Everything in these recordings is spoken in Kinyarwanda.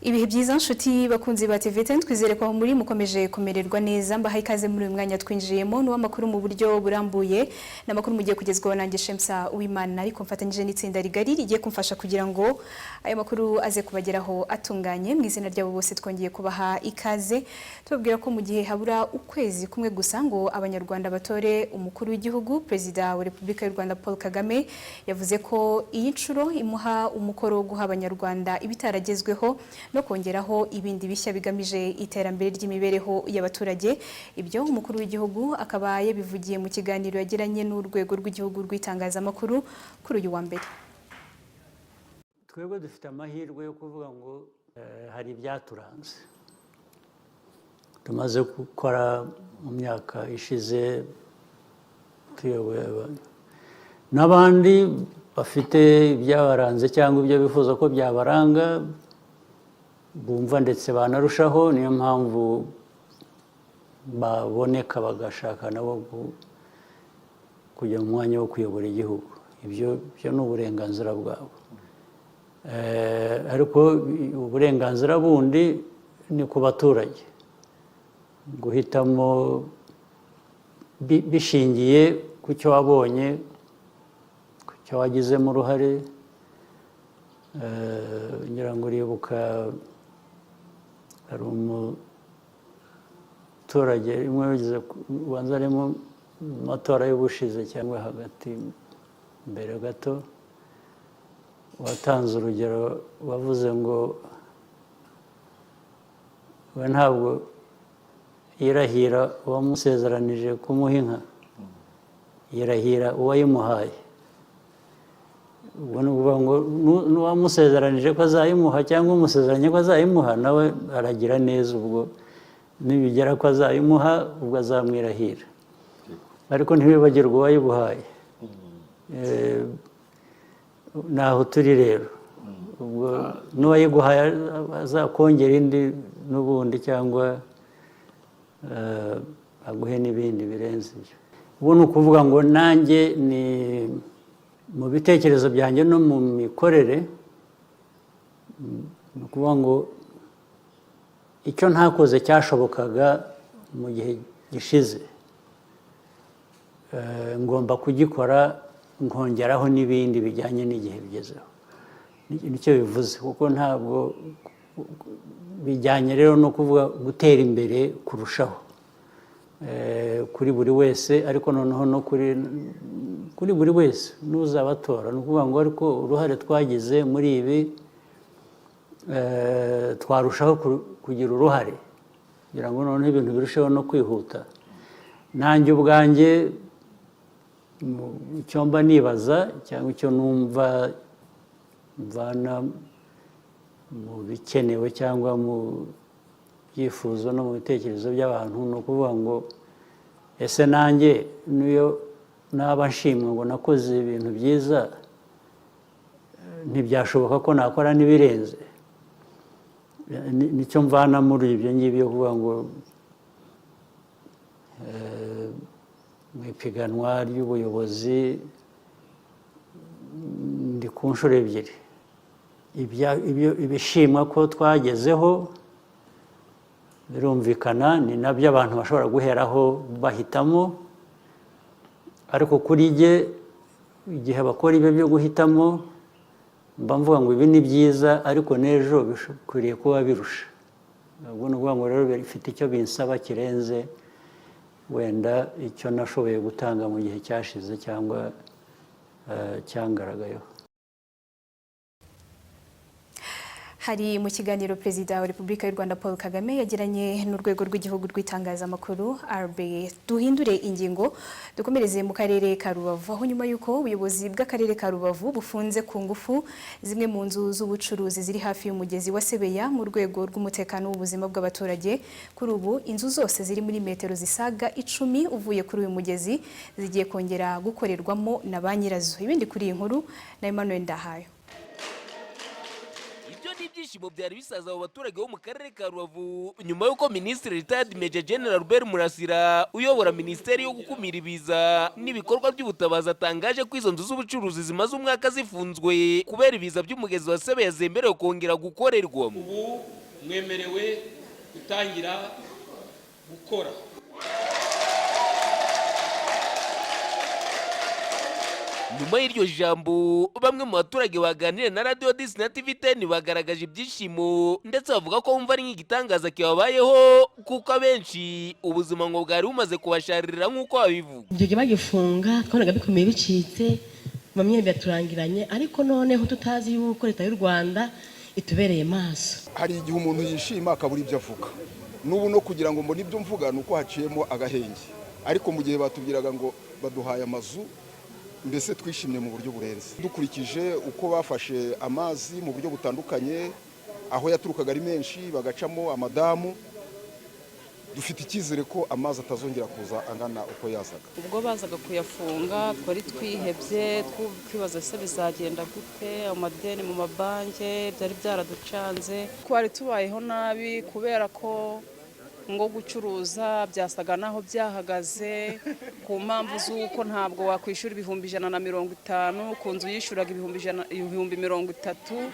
Ibihe byiza nshuti bakunzi ba TV10, twizere ko aho muri mukomeje kumererwa neza. Mbahaye ikaze muri uyu mwanya twinjiyemo n'uwamakuru mu buryo burambuye, n'amakuru mugiye kugezwaho nanjye Shemsa Uwimana, ariko mfatanyije n'itsinda rigari rigiye kumfasha kugira ngo aya makuru aze kubageraho atunganye. Mu izina ryabo bose twongeye kubaha ikaze, tubabwira ko mu gihe habura ukwezi kumwe gusa ngo Abanyarwanda batore umukuru w'igihugu, Perezida wa Repubulika y'u Rwanda Paul Kagame yavuze ko iyi nshuro imuha umukoro wo guha Abanyarwanda ibitaragezweho no kongeraho ibindi bishya bigamije iterambere ry'imibereho y'abaturage. Ibyo umukuru w'igihugu akaba yabivugiye mu kiganiro yagiranye n'urwego rw'igihugu rw'itangazamakuru kuri uyu wa mbere. Twebwe dufite amahirwe yo kuvuga ngo hari ibyaturanze tumaze gukora mu myaka ishize tuyoboye, n'abandi bafite ibyabaranze cyangwa ibyo bifuza ko byabaranga, bumva ndetse banarushaho. Niyo mpamvu baboneka bagashaka nabo kujya mu mwanya wo kuyobora igihugu. Ibyo byo ni uburenganzira bwabo. Ariko uburenganzira bundi ni ku baturage guhitamo bishingiye ku cyo wabonye, ku cyo wagizemo uruhare. Ngira ngo uribuka hari umuturage rimwe wigeze ubanza ari mu matora y'ubushize cyangwa hagati mbere gato, watanze urugero, wavuze ngo we ntabwo yirahira uwamusezeranije kumuha inka, yirahira uwayimuhaye. Ubwo ni ukuvuga ngo n'uwamusezeranije ko azayimuha cyangwa umusezeranye ko azayimuha, nawe aragira neza. Ubwo nibigera ko azayimuha, ubwo azamwirahira, ariko ntibibagirwe uwayibuhaye. Naho turi rero, ubwo n'uwayiguhaye azakongera indi n'ubundi cyangwa aguhe n'ibindi birenze ibyo. Ubu ni ukuvuga ngo nanjye ni mu bitekerezo byanjye no mu mikorere, ni ukuvuga ngo icyo ntakoze cyashobokaga mu gihe gishize, ngomba kugikora nkongeraho n'ibindi bijyanye n'igihe bigezeho. Nicyo bivuze, kuko ntabwo bijyanye rero no kuvuga gutera imbere kurushaho kuri buri wese, ariko noneho no kuri buri wese n'uzabatora. Ni ukuvuga ngo ariko uruhare twagize muri ibi, twarushaho kugira uruhare kugira ngo noneho ibintu birusheho no kwihuta. Nanjye ubwanjye icyo mba nibaza cyangwa icyo numva mvana mu bikenewe cyangwa mu byifuzo no mu bitekerezo by'abantu, ni ukuvuga ngo ese nanjye niyo naba nshimwe ngo nakoze ibintu byiza, ntibyashoboka ko nakora n'ibirenze? Nicyo mvana muri ibyo ngibyo, kuvuga ngo mu ipiganwa ry'ubuyobozi ndi ku nshuro ebyiri. Ibishimwa ko twagezeho birumvikana, ni nabyo abantu bashobora guheraho bahitamo. Ariko kuri jye, igihe bakora ibyo byo guhitamo, mba mvuga ngo ibi ni byiza, ariko n'ejo bikwiriye kuba birusha. Ubwo ni ukuvuga ngo rero bifite icyo binsaba kirenze wenda icyo nashoboye gutanga mu gihe cyashize cyangwa cyangaragayeho. Hari mu kiganiro Perezida wa Repubulika y'u Rwanda Paul Kagame yagiranye n'urwego rw'igihugu rw'itangazamakuru, RBA. Duhindure ingingo, dukomereze mu karere ka Rubavu, aho nyuma y'uko ubuyobozi bw'akarere ka Rubavu bufunze ku ngufu zimwe mu nzu z'ubucuruzi ziri hafi y'umugezi wa Sebeya mu rwego rw'umutekano w'ubuzima bw'abaturage, kuri ubu inzu zose ziri muri metero zisaga 10 uvuye kuri uyu mugezi zigiye kongera gukorerwamo na ba nyirazo. Ibindi kuri iyi nkuru na Emmanuel Ndahayo. Ibyo Ibyo ni ibyishimo byari bisaza abo baturage bo mu karere ka Rubavu nyuma y'uko Minisitiri Retired Major General Albert Murasira, uyobora Minisiteri yo gukumira ibiza n'ibikorwa by'ubutabazi, atangaje ko izo nzu z'ubucuruzi zimaze umwaka zifunzwe kubera ibiza by'umugezi wa Sebeya zemerewe kongera gukorerwamo. Ubu mwemerewe gutangira gukora. Nyuma y'iryo jambo, bamwe mu baturage baganiriye na Radiyo 10 na TV 10 bagaragaje ibyishimo, ndetse bavuga ko bumva ari nk'igitangaza kibabayeho, kuko abenshi ubuzima ngo bwari bumaze kubasharira nk'uko babivuga. Ibyo gihe bagifunga twabonaga bikomeye, bicitse, bamwe biraturangiranye, ariko noneho tutazi yuko Leta y'u Rwanda itubereye maso. Hari igihe umuntu yishima akabura ibyo avuga. N'ubu no kugira ngo mbone ibyo mvuga ni uko haciyemo agahenge, ariko mu gihe batubwiraga ngo baduhaye amazu, mbese twishimye mu buryo burenze. Dukurikije uko bafashe amazi mu buryo butandukanye, aho yaturukaga ari menshi bagacamo amadamu, dufite icyizere ko amazi atazongera kuza angana uko yazaga. Ubwo bazaga kuyafunga twari twihebye, twibaza se bizagenda gute, amadeni mu mabanki byari byaraducanze. Twari tubayeho nabi kubera ko ngo gucuruza byasaga naho byahagaze, ku mpamvu z'uko ntabwo wakwishyura 150,000 ku nzu yishyuraga 100,000, 30,000,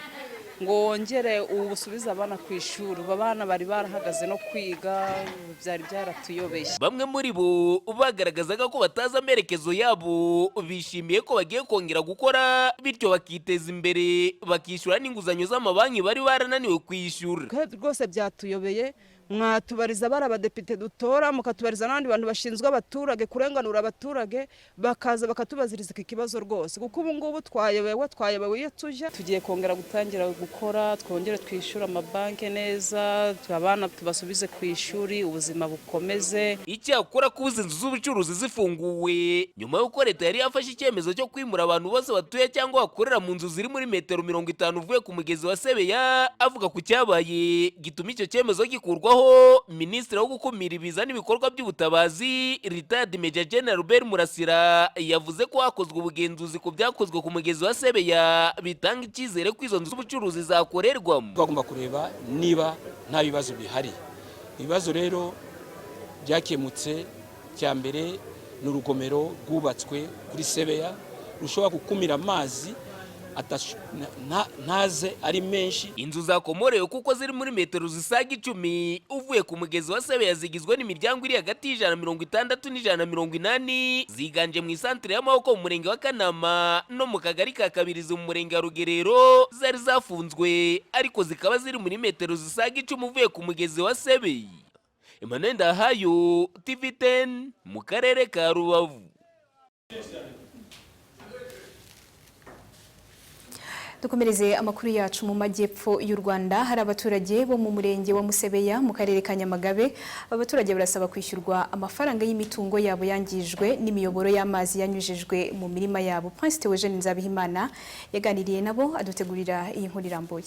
ngo wongere ubusubize abana ku ishuri. Ubu abana bari barahagaze no kwiga, byari byaratuyobeye. Bamwe muri bo bagaragazaga ko batazi amerekezo yabo, bishimiye ko bagiye kongera gukora, bityo bakiteza imbere, bakishyura n'inguzanyo z'amabanki bari barananiwe kwishyura. Rwose byatuyobeye. Mwatubariza bari abadepite dutora, mukatubariza n'abandi bantu bashinzwe abaturage, kurenganura abaturage, bakaza bakatubaziriza iki kibazo rwose, kuko ubu ngubu twayobewe, twayobewe iyo tujya. Tugiye kongera gutangira gukora, twongere twishyura amabanki neza, abana tubasubize ku ishuri, ubuzima bukomeze. Icyakora kuba inzu z'ubucuruzi zifunguwe nyuma y'uko leta yari yafashe icyemezo cyo kwimura abantu bose batuye cyangwa bakorera mu nzu ziri muri metero 50 uvuye ku mugezi wa Sebeya, avuga ku cyabaye gituma icyo cyemezo gikurwaho, Minisitiri wo gukumira ibiza n'ibikorwa by'ubutabazi, Retired Major General Albert Murasira, yavuze ko hakozwe ubugenzuzi ku byakozwe ku mugezi wa Sebeya bitanga icyizere ko izo nzu z'ubucuruzi zakorerwamo. Twagomba kureba niba nta bibazo bihari. Ibibazo rero byakemutse. Cya mbere ni urugomero rwubatswe kuri Sebeya rushobora gukumira amazi ntaze ari menshi. Inzu zakomorewe kuko ziri muri metero zisaga 10 uvuye ku mugezi wa Sebeya zigizwe n'imiryango iri hagati y'160 n'180, ziganje mu isantere y'Amaboko mu murenge wa Kanama no mu kagari ka Kabirizi mu murenge wa Rugerero. Zari zafunzwe ariko zikaba ziri muri metero zisaga 10 uvuye ku mugezi wa Sebeya. Emmanuel Ndahayo, TV 10, mu karere ka Rubavu. Dukomereze amakuru yacu mu majyepfo y'u Rwanda. Hari abaturage bo mu murenge wa Musebeya mu karere ka Nyamagabe. Abaturage barasaba kwishyurwa amafaranga y'imitungo yabo yangijwe n'imiyoboro y'amazi yanyujijwe mu mirima yabo. Prince Theogene Nzabihimana yaganiriye nabo, adutegurira iyi nkuru irambuye.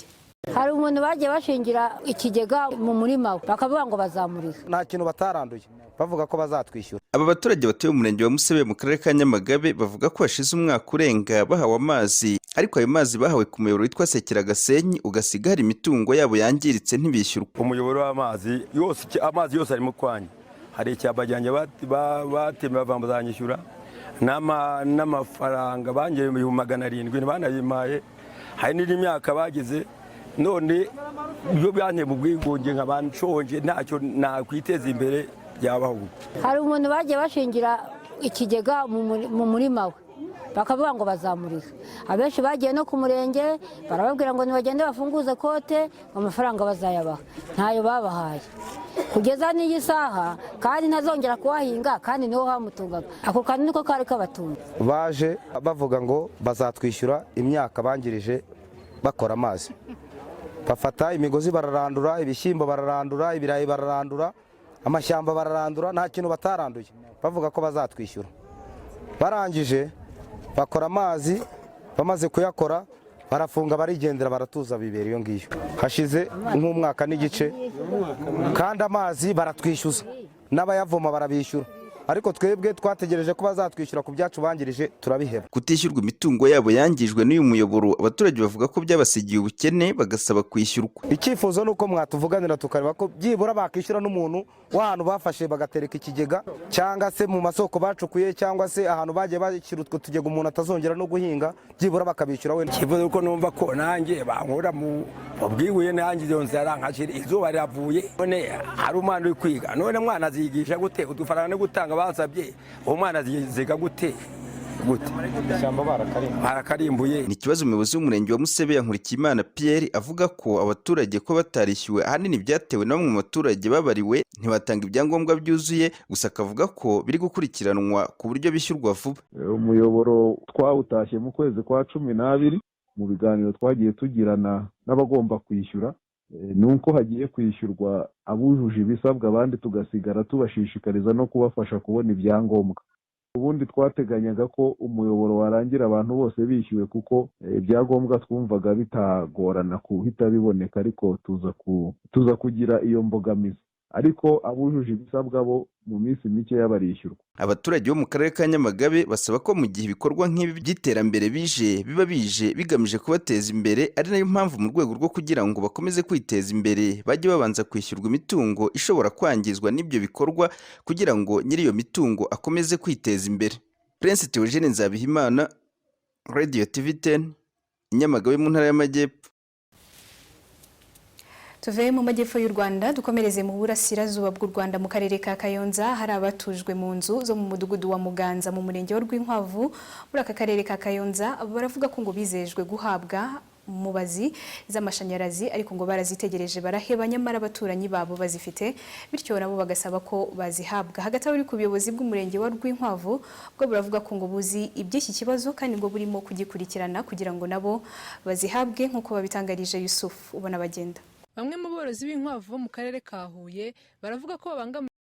Hari umuntu bagiye bashingira ikigega mu murima we, bakavuga ngo bazamurika. Nta kintu bataranduye, bavuga ko bazatwishyura. Aba baturage batuye mu murenge wa Musebe mu karere ka Nyamagabe bavuga ko hashize umwaka urenga bahawe amazi, ariko ayo mazi bahawe ku muyoboro witwa Sekera Gasenyi ugasiga hari imitungo yabo yangiritse, ntibishyurwa. Umuyoboro w'amazi yose, amazi yose arimo kwanya. Hari icyapa cyanjye batemye bavuga ngo bazanyishyura n'amafaranga bangeye 700,000, ntibanayimpaye. Hari n'indi myaka bagize, none ibyo byanteye mu bwigunge, nkaba nshonje, ntacyo nakwiteza imbere byabaho. Hari umuntu bagiye bashingira ikigega mu murima we, bakavuga ngo bazamurika. Abenshi bagiye no ku murenge, barababwira ngo nibagende bafunguze kote, amafaranga bazayabaha. Ntayo babahaye kugeza n'iyi saha, kandi ntazongera kuhahinga, kandi niho hamutungaga. Ako kantu niko kari kabatunga. Baje bavuga ngo bazatwishyura imyaka bangirije bakora amazi. Bafata imigozi bararandura, ibishyimbo bararandura, ibirayi bararandura, amashyamba bararandura, nta kintu bataranduye, bavuga ko bazatwishyura. Barangije bakora amazi, bamaze kuyakora barafunga, barigendera, baratuza, bibera iyo ngiyo. Hashize nk'umwaka n'igice, kandi amazi baratwishyuza, n'abayavoma barabishyura, ariko twebwe twategereje ko bazatwishyura ku byacu bangirije, turabiheba. Kutishyurwa imitungo imitungo yabo yangijwe n'uyu muyoboro, abaturage bavuga ko byabasigiye ubukene, bagasaba kwishyurwa. Icyifuzo ni uko mwatuvuganira tukareba ko byibura bakishyura n'umuntu w'ahantu bafashe bagatereka ikigega, cyangwa se mu masoko bacukuye, cyangwa se ahantu bagiye bashyira utwo tugega umuntu atazongera no guhinga, byibura bakabishyura wenda. Ikibazo uko numva ko nanjye bankura mu bwihuye, nanjye izo nzara nkashira, izuba riravuye. None hari umwana uri kwiga, none mwana azigisha gute? Udufaranga no gutanga basabye, uwo mwana aziga gute gute? Ishyamba barakarimbuye. Ni ikibazo umuyobozi w'umurenge wa Musebeya, Nkurikiyimana Pierre, avuga ko abaturage ko batarishyuwe ahanini byatewe na bamwe mu baturage babariwe ntibatanga ibyangombwa byuzuye, gusa akavuga ko biri gukurikiranwa ku buryo bishyurwa vuba. Umuyoboro twawutashye mu kwezi kwa 12. Mu biganiro twagiye tugirana n'abagomba kwishyura, ni uko hagiye kwishyurwa abujuje ibisabwa, abandi tugasigara tubashishikariza no kubafasha kubona ibyangombwa. Ubundi twateganyaga ko umuyoboro warangira abantu bose bishyuwe, kuko ibyangombwa twumvaga bitagorana kuhita biboneka, ariko tuza kugira iyo mbogamizi. Ariko abujuje ibisabwa bo mu minsi mikeya barishyurwa. Abaturage bo mu karere ka Nyamagabe basaba ko mu gihe ibikorwa nk'ibi by'iterambere bije, biba bije bigamije kubateza imbere, ari nayo mpamvu mu rwego rwo kugira ngo bakomeze kwiteza imbere bajye babanza kwishyurwa imitungo ishobora kwangizwa n'ibyo bikorwa, kugira ngo nyiri iyo mitungo akomeze kwiteza imbere. Prince Theogene Nzabihimana, Radio TV 10, Nyamagabe mu ntara y'Amajyepfo. Tuve mu majyepfo y'u Rwanda dukomereze mu burasirazuba bw'u Rwanda, mu karere ka Kayonza. Hari abatujwe mu nzu zo mu mudugudu wa Muganza mu murenge wa Rwinkwavu muri aka karere ka Kayonza. Baravuga ko ngo bizejwe guhabwa mubazi z'amashanyarazi, ariko ngo barazitegereje baraheba, nyamara abaturanyi babo bazifite, bityo nabo bagasaba ko bazihabwa. Hagati aho, ku buyobozi bw'umurenge wa Rwinkwavu bwo buravuga ko ngo buzi iby'iki kibazo kandi ngo burimo kugikurikirana kugira ngo nabo bazihabwe, nk'uko babitangarije Yusuf ubona bagenda. Bamwe mu borozi b'inkwavu bo mu karere ka Huye baravuga ko babangamiwe.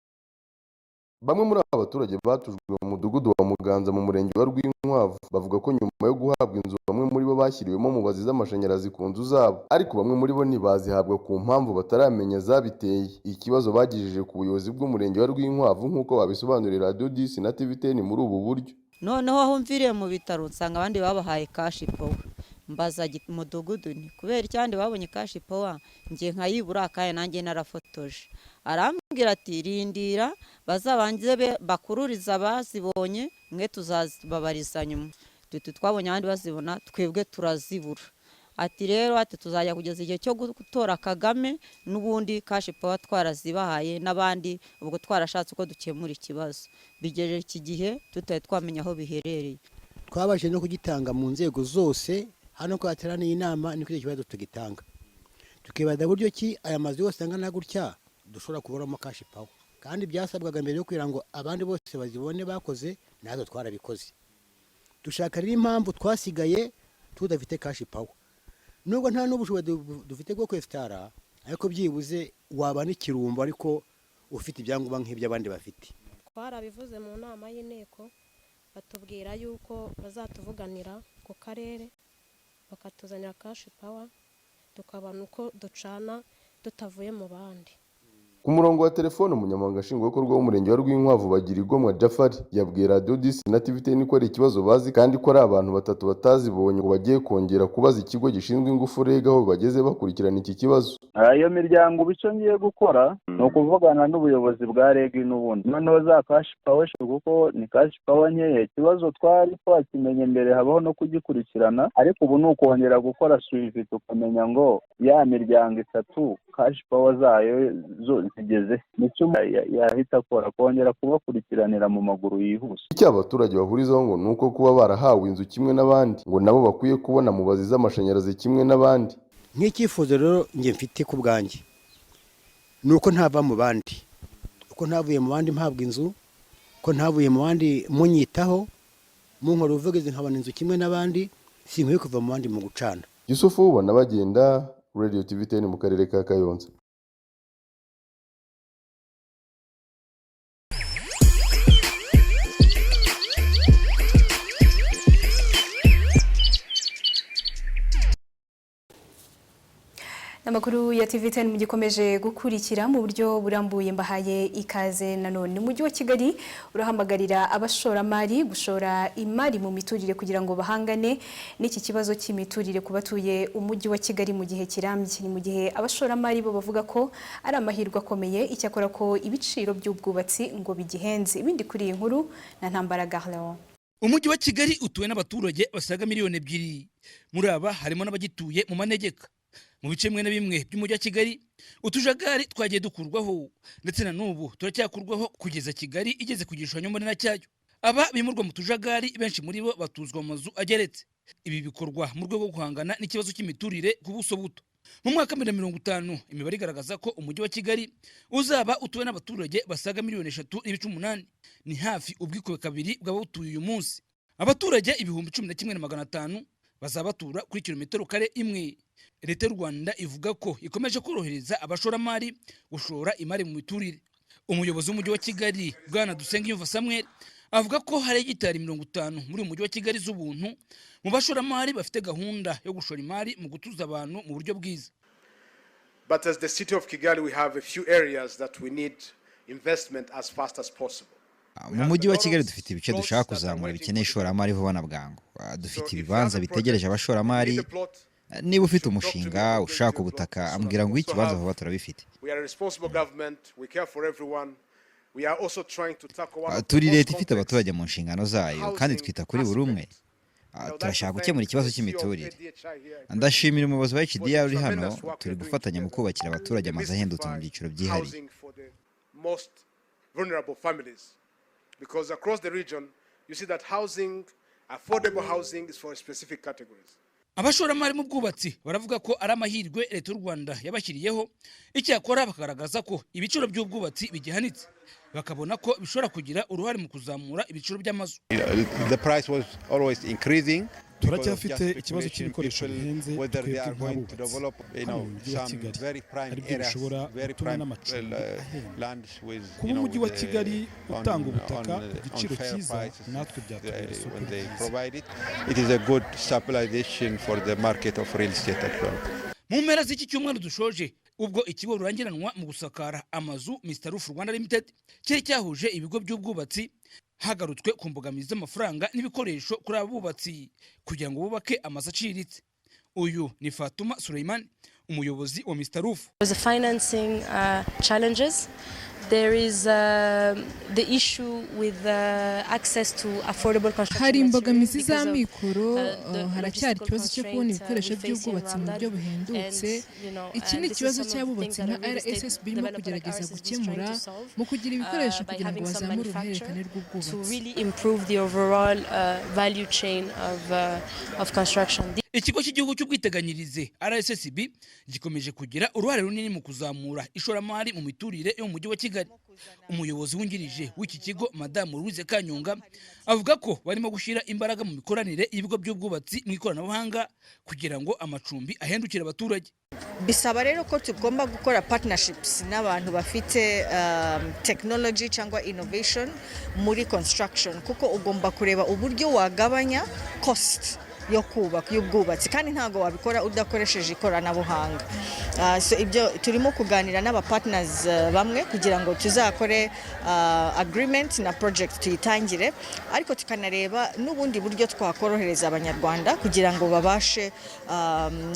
Bamwe muri aba baturage batujwe mu mudugudu wa Muganza mu murenge wa Rwinkwavu bavuga ko nyuma yo guhabwa inzu, bamwe muri bo bashyiriwemo mubazi z'amashanyarazi ku nzu zabo, ariko bamwe muri bo ntibazihabwa ku mpamvu bataramenya zabiteye. Ikibazo bagejeje ku buyobozi bw'umurenge wa Rwinkwavu, nk'uko babisobanurira Radio 10 na TV 10 muri ubu buryo. Noneho aho mviriye mu bitaro, nsanga abandi babahaye cash power. Mbaza mudugudu ni kubera icyandi babonye cash power, njye nkayibura kandi nanjye narafotoje. Arambwira ati: "Rindira bazabanze bakururiza abazibonye, mwe tuzababariza nyuma." Tuti: "Twabonye abandi bazibona, twebwe turazibura." Ati rero, ati tuzajya kugeza igihe cyo gutora Kagame, n'ubundi cash power twarazibahaye n'abandi, ubwo twarashatse uko dukemura ikibazo. Bigejeje iki gihe tutari twamenya aho biherereye. Twabashije no kugitanga mu nzego zose. Hano ko hateraniye inama, niko icyo kibazo tugitanga, tukibaza buryo ki aya mazu yose angana gutya dushobora kubonamo cash power, kandi byasabwaga mbere yo kugira ngo abandi bose bazibone bakoze, natwe twarabikoze. Dushaka rero impamvu twasigaye tudafite cash power, nubwo nta n'ubushobozi dufite bwo kwesitara, ariko byibuze waba n'ikirumbo ariko ufite ibyangombwa nk'iby'abandi bafite. Twarabivuze mu nama y'inteko, batubwira yuko bazatuvuganira ku karere bakatuzanira cash power, tukabona uko ducana tutavuye mu bandi. Ku murongo wa telefone, umunyamabanga nshingwabikorwa w'umurenge wa Rwinkwavu, Bagirigomwa Jafari, yabwiye Radio 10 na TV 10 ko ari ikibazo bazi kandi ko ari abantu batatu batazibonye, ngo bagiye kongera kubaza ikigo gishinzwe ingufu REG aho bageze bakurikirana iki kibazo. Iyo miryango ubu icyo ngiye gukora ni ukuvugana n'ubuyobozi bwa REG n'ubundi noneho za cash power, kuko ni cash power nkeya. Ikibazo twari twakimenye mbere, habaho no kugikurikirana, ariko ubu ni ukongera gukora suivi tukamenya ngo ya miryango itatu cash power zayo zo zigeze. Nicyo yahita akora, kongera kubakurikiranira mu maguru yihuse. Icyo abaturage bahurizaho ngo ni uko kuba barahawe inzu kimwe n'abandi, ngo nabo bakwiye kubona mubazi z'amashanyarazi kimwe n'abandi. Nk'icyifuzo rero njye mfite ku bwanjye ni uko ntava mu bandi, uko ntavuye mu bandi mpabwa inzu, ko ntavuye mu bandi munyitaho, munkora ubuvugizi nkabona inzu kimwe n'abandi, sinkwiye kuva mu bandi mu gucana. Yusufu ubona bagenda, Radio TV 10 mu karere ka Kayonza. Amakuru ya TV10 mugikomeje gukurikira mu buryo burambuye, mbahaye ikaze nanone. Umujyi wa Kigali urahamagarira abashoramari gushora imari mu miturire kugira ngo bahangane n'iki kibazo cy'imiturire ku batuye umujyi wa Kigali mu gihe kirambye. Ni mu gihe abashoramari bo bavuga ko ari amahirwe akomeye, icyakora ko ibiciro by'ubwubatsi ngo bigihenze. Ibindi kuri iyi nkuru na Ntambara Garleon. Umujyi wa Kigali utuwe n'abaturage basaga 2 miliyoni. Muri aba harimo n'abagituye mu manegeka. Mu bice bimwe na bimwe by'umujyi wa Kigali, utujagari twagiye dukurwaho, ndetse na n'ubu turacyakurwaho kugeza Kigali igeze ku gishushanyo mbonera cyayo. Aba bimurwa mu tujagari, benshi muri bo batuzwa mu mazu ageretse. Ibi bikorwa mu rwego rwo guhangana n'ikibazo cy'imiturire ku buso buto. Mu mwaka wa 2050, imibare igaragaza ko umujyi wa Kigali uzaba utuwe n'abaturage basaga 3.8 miliyoni. Ni hafi ubwikube kabiri bw'abawutuye uyu munsi. Abaturage 11,500 bazaba batura kuri kilometero kare imwe. Leta y'u Rwanda ivuga ko ikomeje korohereza abashoramari gushora imari mu miturire. Umuyobozi w'umujyi wa Kigali, Bwana Dusengiyumva Samuel, avuga ko hari hegitari 50 muri uyu mujyi wa Kigali z'ubuntu mu bashoramari bafite gahunda yo gushora imari mu gutuza abantu mu buryo bwiza. But as the city of Kigali, we have a few areas that we need investment as fast as possible. Mu mujyi wa Kigali dufite ibice dushaka kuzamura bikeneye ishoramari vuba na bwangu. Dufite ibibanza bitegereje abashoramari. Niba ufite umushinga ushaka ubutaka, ambwira ngo ikibanza vuba, turabifite. We are a responsible government. We care for everyone. We are also trying to tackle one of the Turi most leta ifite abaturage mu nshingano zayo kandi twita kuri buri umwe. Turashaka gukemura ikibazo cy'imiturire. Ndashimira umuyobozi wa HDI uri hano, turi gufatanya mu kubakira abaturage amazu ahendutse mu byiciro byihariye. Housing for the most vulnerable families. Because across the region, you see that housing, affordable housing is for specific categories. Abashoramari mu bwubatsi baravuga ko ari amahirwe leta y'u Rwanda yabashyiriyeho, icyakora bakagaragaza ko ibiciro by'ubwubatsi bigihanitse, bakabona ko bishobora kugira uruhare mu kuzamura ibiciro by'amazu. The price was always increasing. Turacyafite ikibazo cy'ibikoresho bihenze twebwe nk'abubatsi hano mu mujyi wa Kigali, aribyo bishobora gutuma n'amacumbi ahenda. Kuba umujyi wa Kigali utanga ubutaka ku giciro cyiza, natwe byatubera isoko ryiza. It is a good stabilization for the market of real estate actually. Mu mpera z'iki cyumweru dushoje, ubwo ikigo rurangiranwa mu gusakara amazu Mr Roof Rwanda Limited cyari cyahuje ibigo by'ubwubatsi, hagarutswe ku mbogamizi z'amafaranga n'ibikoresho kuri aba bubatsi kugira ngo bubake amazu aciriritse. Uyu ni Fatuma Suleiman, umuyobozi wa Mr Roof. There's the financing challenges. There is the issue with access to affordable construction. Hari imbogamizi z'amikoro, haracyari ikibazo cyo kubona ibikoresho by'ubwubatsi mu buryo buhendutse. Iki ni ikibazo cy'abubatsi nka RSSB irimo kugerageza gukemura mu kugira ibikoresho kugira ngo bazamure uruhererekane rw'ubwubatsi. To really improve the overall value chain of construction. Ikigo cy'igihugu cy'ubwiteganyirize RSSB gikomeje kugira uruhare runini mu kuzamura ishoramari mu miturire yo mu mujyi wa Kigali. Umuyobozi wungirije w'iki kigo, Madamu Louise Kanyonga, avuga ko barimo gushyira imbaraga mu mikoranire y'ibigo by'ubwubatsi mu ikoranabuhanga kugira ngo amacumbi ahendukire abaturage. Bisaba rero ko tugomba gukora partnerships n'abantu bafite technology cyangwa innovation muri construction, kuko ugomba kureba uburyo wagabanya cost yo kubaka, y'ubwubatsi, kandi ntabwo wabikora udakoresheje ikoranabuhanga. So ibyo turimo kuganira n'aba partners bamwe kugira ngo tuzakore agreement na project tuyitangire, ariko tukanareba n'ubundi buryo twakorohereza abanyarwanda kugira ngo babashe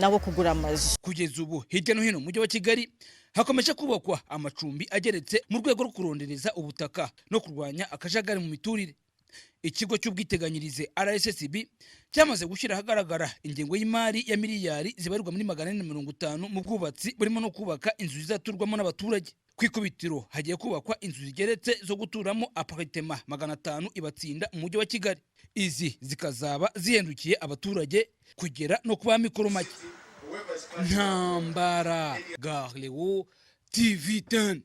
nabo kugura amazu. Kugeza ubu, hirya no hino mu mujyi wa Kigali hakomeje kubakwa amacumbi ageretse mu rwego rwo kurondereza ubutaka no kurwanya akajagari mu miturire. Ikigo cy'ubwiteganyirize RSSB cyamaze gushyira ahagaragara ingengo y'imari ya miliyari zibarirwa muri 450 mu bwubatsi, burimo no kubaka inzu zizaturwamo n'abaturage. Ku ikubitiro hagiye kubakwa inzu zigeretse zo guturamo, apartema 500 ibatsinda mu mujyi wa Kigali. Izi zikazaba zihendukiye abaturage kugera no kuba mikoro make. Ntambara Garlewo, TV 10.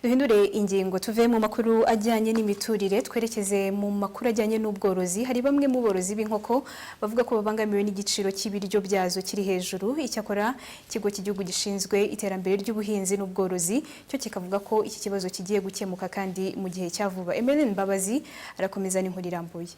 Duhindure ingingo, tuve mu makuru ajyanye n'imiturire twerekeze mu makuru ajyanye n'ubworozi. Hari bamwe mu borozi b'inkoko bavuga ko babangamiwe n'igiciro cy'ibiryo byazo kiri hejuru. Icyakora ikigo cy'igihugu gishinzwe iterambere ry'ubuhinzi n'ubworozi cyo kikavuga ko iki kibazo kigiye gukemuka kandi mu gihe cya vuba. Emeline Mbabazi arakomeza n'inkuru irambuye.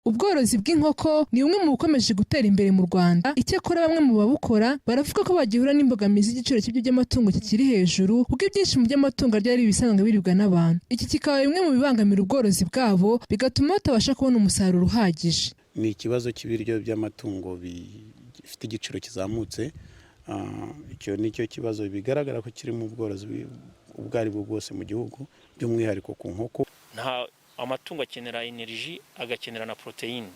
Ubworozi bw'inkoko ni bumwe mu bukomeje gutera imbere mu Rwanda. Icyakora bamwe mu babukora baravuga ko bagihura n'imbogamizi y'igiciro cy'ibyo by'amatungo kikiri hejuru, kuko ibyinshi mu by'amatungo arya ari ibisanzwe biribwa n'abantu. Iki kikaba bimwe mu bibangamira ubworozi bwabo, bigatuma batabasha kubona umusaruro uhagije. Ni ikibazo cy'ibiryo by'amatungo bifite igiciro kizamutse. Icyo ni cyo kibazo bigaragara ko kiri mu bworozi ubwo ari bwo bwose mu gihugu, by'umwihariko ku nkoko. Nta amatungo akenera energy, agakenera na poroteyine.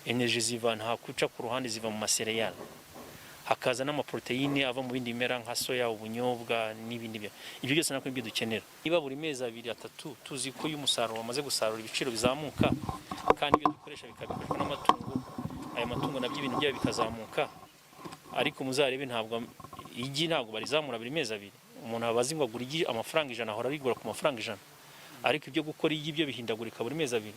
Energy ziva nta kuca ku ruhande, ziva mu ma céréales, hakaza n'amaporoteyine ava mu bindi bimera nka soya, ubunyobwa n'ibindi. Ibyo byose nako nibyo dukenera. Niba buri mezi abiri, atatu, tuzi ko iyo umusaruro wamaze gusarura ibiciro bizamuka, kandi ibyo dukoresha bikabikoreshwa n'amatungo, aya matungo nabyo ibintu byabo bikazamuka. Ariko muzarebe, ntabwo igi ntabwo barizamura buri mezi 2. Umuntu aba azi ngo agura igi amafaranga 100, ahora arigura ku mafaranga 100, ariko ibyo gukora igi byo bihindagurika buri mezi 2.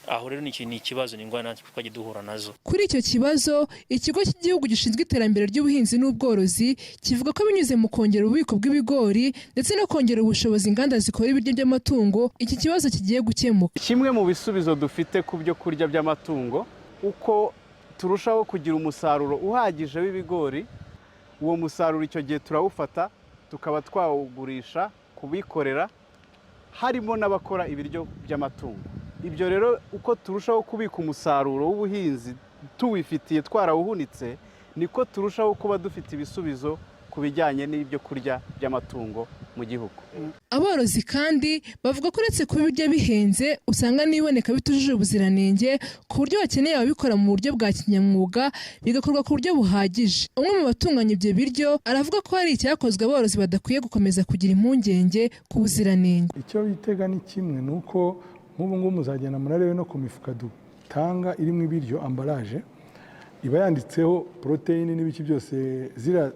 Aho rero ni ikibazo, ni ingorane natwe twajya duhura nazo. Kuri icyo kibazo, ikigo cy'igihugu gishinzwe iterambere ry'ubuhinzi n'ubworozi kivuga ko binyuze mu kongera ububiko bw'ibigori ndetse no kongera ubushobozi inganda zikora ibiryo by'amatungo, iki kibazo kigiye gukemuka. Kimwe mu bisubizo dufite ku byo kurya by'amatungo, uko turushaho kugira umusaruro uhagije w'ibigori, uwo musaruro icyo gihe turawufata tukaba twawugurisha kubikorera, harimo n'abakora ibiryo by'amatungo. Ibyo rero, uko turushaho kubika umusaruro w'ubuhinzi tuwifitiye, twarawuhunitse, niko turushaho kuba dufite ibisubizo ku bijyanye n'ibyo kurya by'amatungo mu gihugu. Aborozi kandi bavuga ko uretse kuba ibiryo bihenze, usanga n'ibiboneka bitujuje ubuziranenge, ku buryo bakeneye ababikora mu buryo bwa kinyamwuga, bigakorwa ku buryo buhagije. Umwe mu batunganya ibyo biryo aravuga ko hari icyakozwe, aborozi badakwiye gukomeza kugira impungenge ku buziranenge. Icyo bitega ni kimwe, ni uko nk'ubu ngubu muzagenda murarebe no ku mifuka dutanga irimo ibiryo, emballage iba yanditseho poroteyine n'ibiki byose, ziriya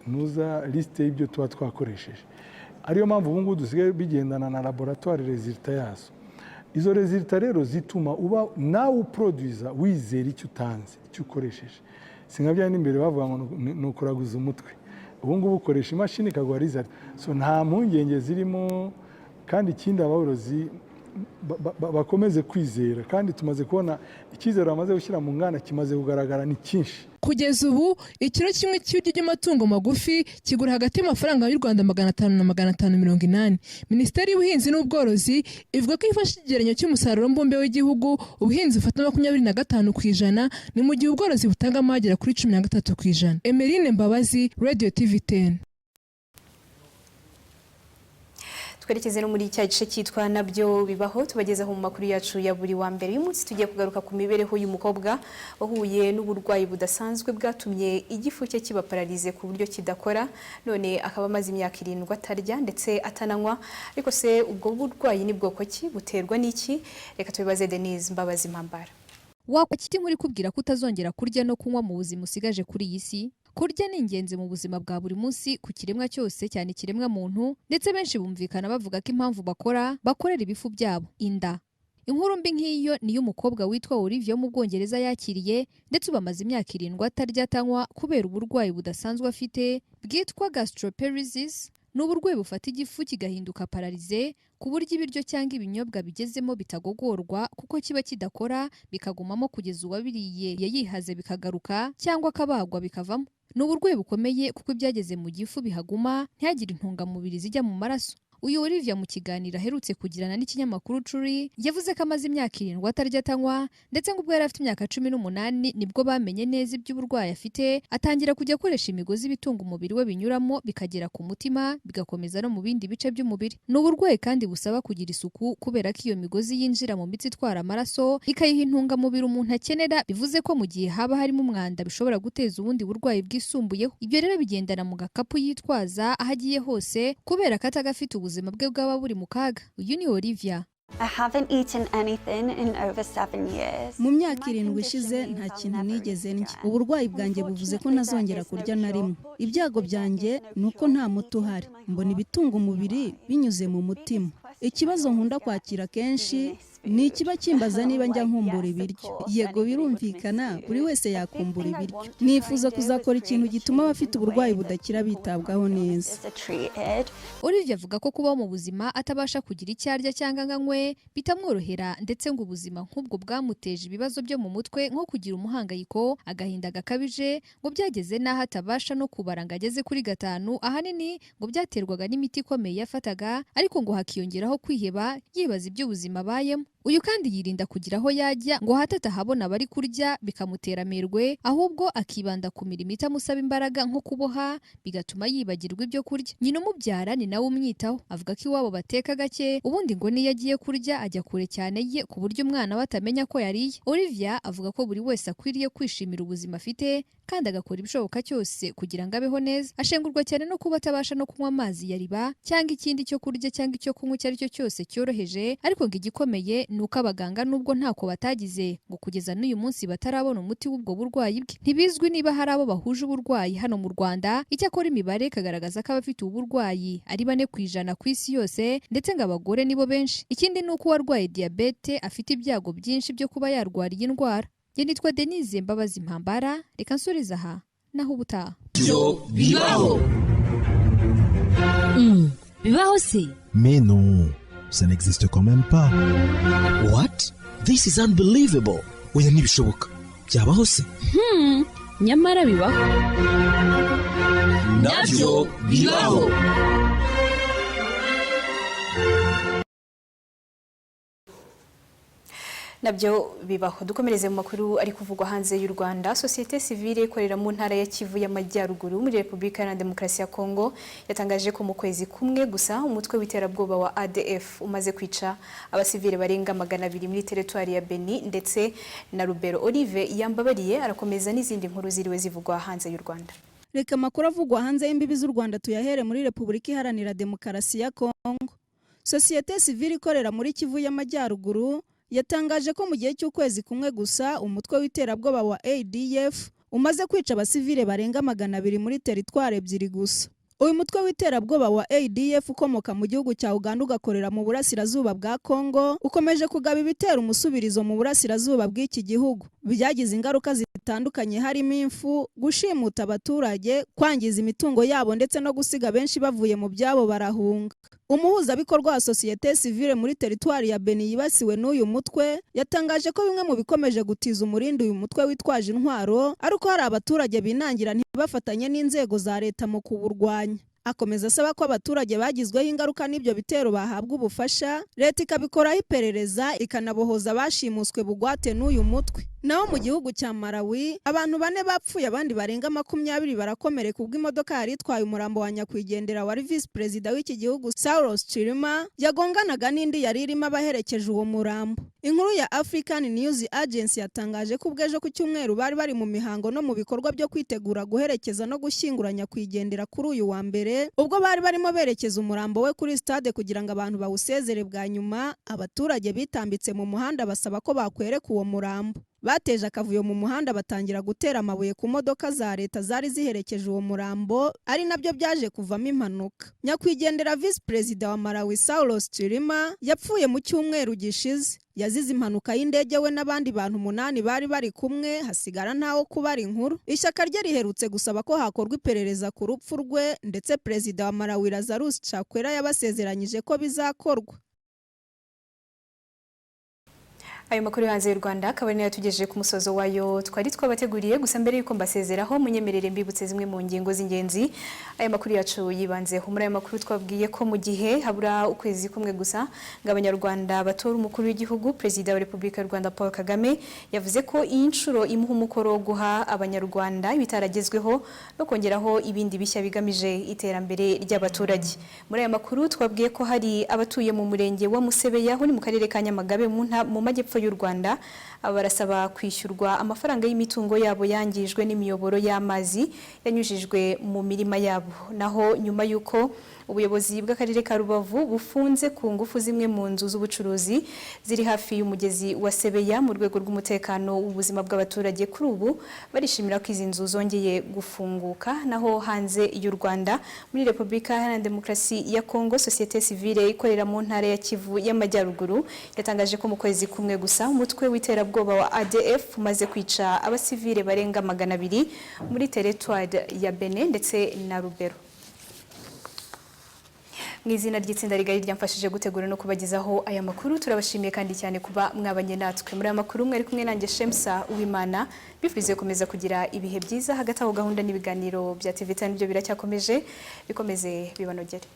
ntuza liste y'ibyo tuba twakoresheje. Ariyo mpamvu ubu ngubu dusigaye bigendana na laboratoire, résultat yazo. Izo résultat rero zituma uba nawe uproduza wizera icyo utanze, icyo ukoresheje. Si nka bya n'imbere bavuga ngo ni ukuraguza umutwe. Ubu ngubu ukoresha imashini ikaguha result, so nta mpungenge zirimo. Kandi ikindi, aborozi bakomeze kwizera, kandi tumaze kubona icyizere bamaze gushyira mu nganda kimaze kugaragara, ni cyinshi. Kugeza ubu, ikiro kimwe cy'ibiryo by'amatungo magufi kigura hagati y'amafaranga y'u Rwanda 500 na 580. Minisiteri y'Ubuhinzi n'Ubworozi ivuga ko ifashe ikigereranyo cy'umusaruro mbumbe w'igihugu, ubuhinzi bufata 25%, ni mu gihe ubworozi butanga amagera kuri 13%. Emeline Mbabazi, Radio TV 10. Twerekeze no muri cya gice cyitwa "Nabyo Bibaho" tubagezaho mu makuru yacu ya buri wa mbere. Uyu munsi tugiye kugaruka ku mibereho y'umukobwa wahuye n'uburwayi budasanzwe bwatumye igifu cye kiba paralysé ku buryo kidakora, none akaba amaze imyaka 7 atarya ndetse atananywa. Ariko se ubwo burwayi ni bwoko ki? Buterwa n'iki? Reka tubibaze Denise Mbabazi Mpambara. Wakwakira inkuru ikubwira ko utazongera kurya no kunywa mu buzima usigaje kuri iyi si? Kurya ni ingenzi mu buzima bwa buri munsi ku kiremwa cyose, cyane ikiremwa muntu, ndetse benshi bumvikana bavuga ko impamvu bakora bakorera ibifu byabo, inda. Inkuru mbi nk'iyo niyo umukobwa witwa Olivia wo mu Bwongereza yakiriye, ndetse ubu amaze imyaka 7 atarya atanywa kubera uburwayi budasanzwe afite bwitwa gastroparesis. Ni uburwayi bufata igifu kigahinduka paralysé, ku buryo ibiryo cyangwa ibinyobwa bigezemo bitagogorwa kuko kiba kidakora, bikagumamo kugeza uwabiriye yayihaze bikagaruka, cyangwa akabagwa bikavamo. Ni uburwayi bukomeye kuko ibyageze mu gifu bihaguma, ntihagire intungamubiri zijya mu maraso. Uyu Olivia, mu kiganiro aherutse kugirana n'ikinyamakuru Curi, yavuze ko amaze imyaka 7 atarya atanywa, ndetse ngo ubwo yari afite imyaka 18 nibwo bamenye neza iby'uburwayi afite, atangira kujya akoresha imigozi ibitunga umubiri we binyuramo bikagera ku mutima, bigakomeza no mu bindi bice by'umubiri. Ni uburwayi kandi busaba kugira isuku, kubera ko iyo migozi yinjira mu mitsi itwara amaraso ikayiha intungamubiri umuntu akenera, bivuze ko mu gihe haba harimo umwanda bishobora guteza ubundi burwayi bwisumbuyeho. Ibyo rero bigendana mu gakapu yitwaza aho agiye hose, kubera ko atagafite ubuzima bwe bwaba buri mu kaga. Uyu ni Olivia. I haven't eaten anything in over 7 years. Mu myaka 7 ishize nta kintu nigeze ndya. Uburwayi bwanjye buvuze ko ntazongera kurya na rimwe. Ibyago byanjye ni uko nta muti uhari. Mbona ibitunga umubiri binyuze mu mutima. Ikibazo nkunda kwakira kenshi Ni ikiba kimbaza niba njya nkumbura ibiryo. Yego, birumvikana, buri wese yakumbura ibiryo. Nifuza kuzakora ikintu gituma abafite uburwayi budakira bitabwaho neza. Olivia avuga ko kubaho mu buzima atabasha kugira icyo arya cyangwa ngo anywe bitamworohera, ndetse ngo ubuzima nk'ubwo bwamuteje ibibazo byo mu mutwe nko kugira umuhangayiko, agahinda gakabije, ngo byageze n'aho atabasha no kubara ngo ageze kuri 5. Ahanini ngo byaterwaga n'imiti ikomeye yafataga, ariko ngo hakiyongeraho kwiheba yibaza iby'ubuzima abayemo. Uyu kandi yirinda kugira aho yajya ngo hato atahabona abari kurya bikamutera amerwe, ahubwo akibanda ku mirimo itamusaba imbaraga nko kuboha, bigatuma yibagirwa ibyo kurya. Nyina umubyara ni nawe umwitaho, avuga ko iwabo bateka gake, ubundi ngo niyo agiye kurya ajya kure cyane ye ku buryo umwana we atamenya ko yariye. Olivia avuga ko buri wese akwiriye kwishimira ubuzima afite kandi agakora ibishoboka cyose kugira ngo abeho neza. Ashengurwa cyane no kuba atabasha no kunywa amazi ya riba cyangwa ikindi cyo kurya cyangwa icyo kunywa icyo ari cyo cyose cyoroheje, ariko ngo igikomeye ni uko abaganga nubwo ntako batagize ngo kugeza n'uyu munsi batarabona umuti w'ubwo burwayi bwe. Ntibizwi niba hari abo bahuje uburwayi hano mu Rwanda, icyakora imibare ikagaragaza ko abafite ubu burwayi ari 4% ku isi yose, ndetse ngo abagore nibo benshi. Ikindi ni uko uwarwaye diyabete afite ibyago byinshi byo kuba yarwara iyi ndwara. Njye nitwa Denise Mbabazi Mpambara, reka nsoreze aha naho ubutaha. Byo bibaho. Bibaho se? Mais non, ça n'existe quand même pas. What? This is unbelievable. Oya, ntibishoboka. Byabaho se? Nyamara bibaho. Nabyo bibaho. Nabyo bibaho. Dukomereze mu makuru ari kuvugwa hanze y'u Rwanda. Sosiyete sivile ikorera mu ntara ya Kivu y'Amajyaruguru muri Repubulika Iharanira Demokarasi ya Kongo yatangaje ko mu kwezi kumwe gusa umutwe w'iterabwoba wa ADF umaze kwica abasivile barenga 200 muri teritwari ya Beni ndetse na Rubero. Olive Yambabariye arakomeza n'izindi nkuru ziriwe zivugwa hanze y'u Rwanda. Reka amakuru avugwa hanze y'imbibi z'u Rwanda tuyahere muri Repubulika Iharanira Demokarasi ya Kongo. Sosiyete sivile ikorera muri Kivu y'Amajyaruguru yatangaje ko mu gihe cy'ukwezi kumwe gusa umutwe w'iterabwoba wa ADF umaze kwica abasivile barenga 200 muri teritwari 2 gusa. Uyu mutwe w'iterabwoba wa ADF ukomoka mu gihugu cya Uganda ugakorera mu burasirazuba bwa Kongo ukomeje kugaba ibitero umusubirizo mu burasirazuba bw'iki gihugu. Byagize ingaruka zitandukanye harimo imfu, gushimuta abaturage, kwangiza imitungo yabo ndetse no gusiga benshi bavuye mu byabo barahunga. Umuhuzabikorwa wa sosiyete sivile muri teritwari ya Beni yibasiwe n'uyu mutwe yatangaje ko bimwe mu bikomeje gutiza umurindi uyu mutwe witwaje intwaro ari uko hari abaturage binangira ntibafatanye n'inzego za leta mu kuwurwanya. Akomeza asaba ko abaturage bagizweho ingaruka n'ibyo bitero bahabwa ubufasha, leta ikabikoraho iperereza ikanabohoza abashimuswe bugwate n'uyu mutwe. Naho mu gihugu cya Malawi abantu 4 bapfuye abandi barenga 20 barakomereka ubwo imodoka yari itwaye umurambo wa nyakwigendera wari visi perezida w'iki gihugu Saulos Chilima yagonganaga n'indi yari irimo abaherekeje uwo murambo. Inkuru ya African News Agency yatangaje ko ubwo ejo ku cyumweru bari bari mu mihango no mu bikorwa byo kwitegura guherekeza no gushyingura nyakwigendera kuri uyu wa mbere, ubwo bari barimo berekeza umurambo we kuri stade kugira ngo abantu bawusezere bwa nyuma, abaturage bitambitse mu muhanda basaba ko bakwereka uwo murambo. Bateje akavuyo mu muhanda batangira gutera amabuye ku modoka za leta zari ziherekeje uwo murambo, ari nabyo byaje kuvamo impanuka. Nyakwigendera visi perezida wa Malawi Saulos Chilima yapfuye mu cyumweru gishize. Yazize impanuka y'indege we n'abandi bantu 8 bari bari kumwe, hasigara ntawo kubara inkuru. Ishyaka rye riherutse gusaba ko hakorwa iperereza ku rupfu rwe, ndetse perezida wa Malawi Lazarus Chakwera yabasezeranyije ko bizakorwa. Ayo makuru hanze y'u Rwanda akaba ari nayo yatugejeje ku musozo wayo twari twabateguriye. Gusa mbere yuko mbasezeraho munyemerere mbibutse zimwe mu ngingo z'ingenzi aya makuru yacu yibanzeho. Muri aya makuru twabwiye ko mu gihe habura ukwezi kumwe gusa ngo Abanyarwanda batora umukuru w'igihugu, Perezida wa Repubulika y'u Rwanda Paul Kagame yavuze ko iyi nshuro imuha umukoro wo guha Abanyarwanda ibitaragezweho no kongeraho ibindi bishya bigamije iterambere ry'abaturage. Muri aya makuru twabwiye ko hari abatuye mu murenge wa Musebeya ho ni mu karere ka Nyamagabe mu majyepfo y'Amajyepfo y'u Rwanda. Aba barasaba kwishyurwa amafaranga y'imitungo yabo yangijwe n'imiyoboro y'amazi yanyujijwe mu mirima yabo. Naho nyuma y'uko ubuyobozi bw'akarere ka Rubavu bufunze ku ngufu zimwe mu nzu z'ubucuruzi ziri hafi y'umugezi wa Sebeya mu rwego rw'umutekano w'ubuzima bw'abaturage, kuri ubu barishimira ko izi nzu zongeye gufunguka. Naho hanze y'u Rwanda, muri Repubulika Iharanira Demokarasi ya Kongo, sosiyete sivile ikorera mu ntara ya Kivu y'Amajyaruguru yatangaje ko mu kwezi kumwe gusa umutwe w'iterabwoba wa ADF umaze kwica abasivile barenga 200 muri teritwari ya Bene ndetse na Rubero. Mu izina ry'itsinda rigari ryamfashije gutegura no kubagezaho aya makuru, turabashimiye kandi cyane kuba mwabanye natwe muri aya makuru. Mwari kumwe nanjye Shemsa Uwimana, bifurize gukomeza kugira ibihe byiza. Hagati aho, gahunda n'ibiganiro bya TV10 byo biracyakomeje, bikomeze bibanogere.